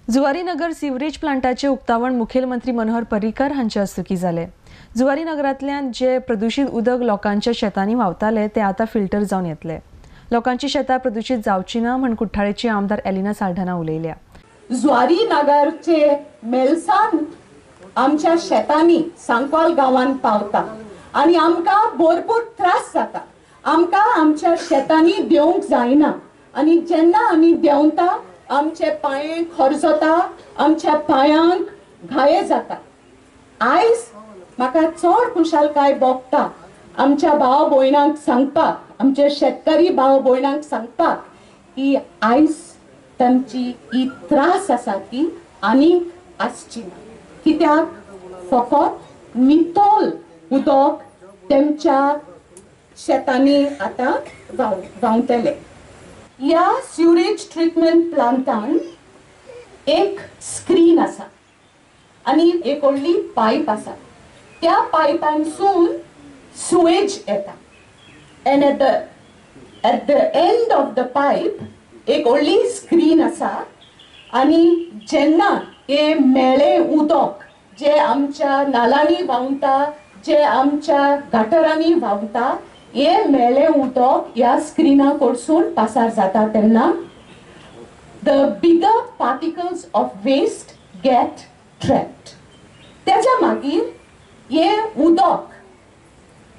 Zuari Nagar sewerage प्लांटाचे उक्तावण मुखेलमंत्री मनोहर पर्रीकर हांचे हस्तुकीं जालें. जुवारी नगरांतल्यान जे प्रदूशीत उदक लोकांच्या शेतांनी व्हांवताले ते आतां फिल्टर जावन येतले. लोकांची शेतां प्रदूशीत जावची ना म्हण कुठ्ठाळेची आमदार एलिना साल्ढाणा उलयल्या. जुवारी नगरचे मेलसान आमच्या शेतांनी सांकवाल गांवान पावता आनी आमकां भरपूर त्रास जाता. आमकां आमच्या शेतांनी देवंक जायना आनी जेन्ना आमी देंवता आमचे पांये खरजता, आमच्या पांयांक घाये जाता. आयज म्हाका चड खुशालकाय भोगता आमच्या भाव भयणांक सांगपाक, आमचे शेतकरी भाव भयणांक सांगपाक की आयज तांची ही त्रास आसा ती आनीक आसची ना. कित्याक फकत नितळ उदक तेमच्या शेतांनी आतां व्हांवतले. ह्या सिवरेज ट्रिटमेंट प्लांटान एक स्क्रीन आसा आनी एक व्हडली पायप आसा. त्या पायपांसून सुवेज येता and at the end of the pipe एक व्हडली स्क्रीन आसा आनी जेन्ना हे मेळे उदक जे आमच्या नालांनी व्हांवता, जे आमच्या गटरांनी व्हांवता, हे मेळे उदक ह्या स्क्रिना कडसून पासार जाता तेन्ना the bigger particles of waste get trapped. तेच्या मागीर हे उदक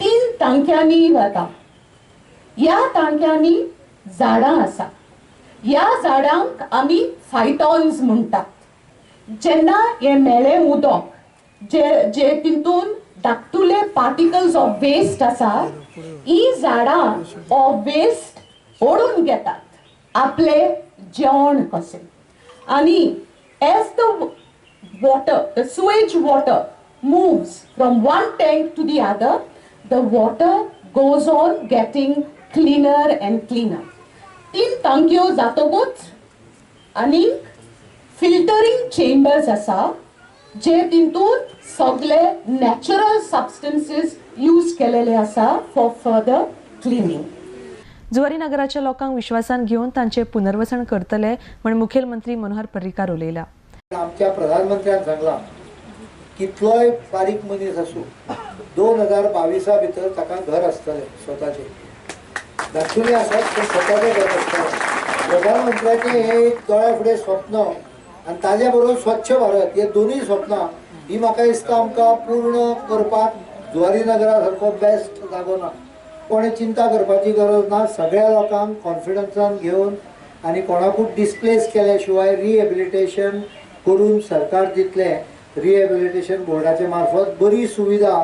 3 टांक्यांनी वता. ह्या टांक्यांनी झाडां आसा. ह्या झाडांक आमी फायटॉन्स म्हणटात. जेन्ना हे मेळे उदक जे जे तितून धाकटुले पार्टिकल्स ऑफ वेस्ट आसा, ही झाडां हो वेस्ट ओडून घेतात आपले जेवण कशें. आनी as the water, the sewage water moves from one tank to the other, the water goes on getting cleaner and cleaner. 3 टांक्यो जातकूच आनी फिल्टरिंग चेंबर्स आसा जे तितून सगळे नॅचरल सबस्टन्सीस यूज केलेले आसा फॉर फर्दर क्लिनिंग. जुवारी नगराच्या लोकांक विश्वासान घेवन तांचे पुनर्वसन करतले म्हण मुखेलमंत्री मनोहर पर्रीकार उलयला. आमच्या प्रधानमंत्र्यान सांगला कितलोय बारीक मनीस आसूं 2022 भितर ताका घर आसतलें स्वताचें. धाकटुलें आसत पूण स्वताचें घर आसतलें. प्रधानमंत्र्याचें हें एक दोळ्या फुडें स्वप्न आनी ताजे बरोबर स्वच्छ भारत हे दोनूय स्वप्नां ही म्हाका दिसता आमकां पूर्ण करपाक जुवारी नगरा सारको बेस्ट जागो ना. कोणें चिंता करपाची गरज ना. सगळ्या लोकांक कॉन्फिडन्सान घेवन आनी कोणाकूच डिस्प्लेस केल्या शिवाय रिहेबिलिटेशन करून सरकार दितलें. रिहेबिलिटेशन बोर्डाचे मार्फत बरी सुविधा,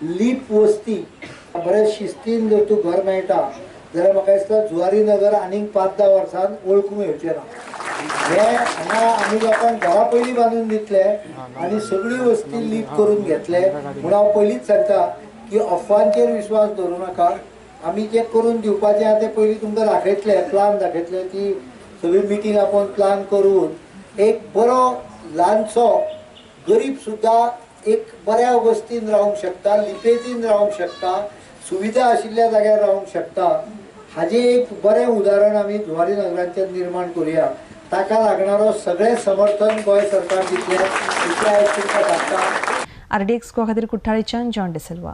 लीप वस्ती, बरे शिस्तीन जर तूं घर मेळटा जाल्यार म्हाका दिसता जुवारी नगर आनीक 5-10 वर्सान वळखूंक येवचें ना. हे हांगा आमी लोकांक घरा पयलीं बांदून दितले आनी सगळी वस्ती लीप करून घेतले. म्हूण हांव पयलींच सांगता की अफवांचेर विश्वास दवरूं नाका. आमी जें करून दिवपाचें आहा तें पयलीं तुमकां दाखयतले, प्लान दाखयतले. ती सगळी मिटींग आपोवन प्लान करून एक बरो ल्हानसो गरीब सुद्दां एक बऱ्या वस्तीन रावंक शकता, लिपेतीन रावंक शकता, सुविधा आशिल्ल्या जाग्यार रावंक शकता. हाजें एक बरें उदाहरण आमी जुवारी नगरांचेर निर्माण करुया. ताका लागणारो सगळें समर्थन गोंय सरकार दितलें इतलें आयज तुमकां सांगता. आरडीएक्स गोवा खातीर कुठ्ठाळेच्यान जॉन डिसिल्वा.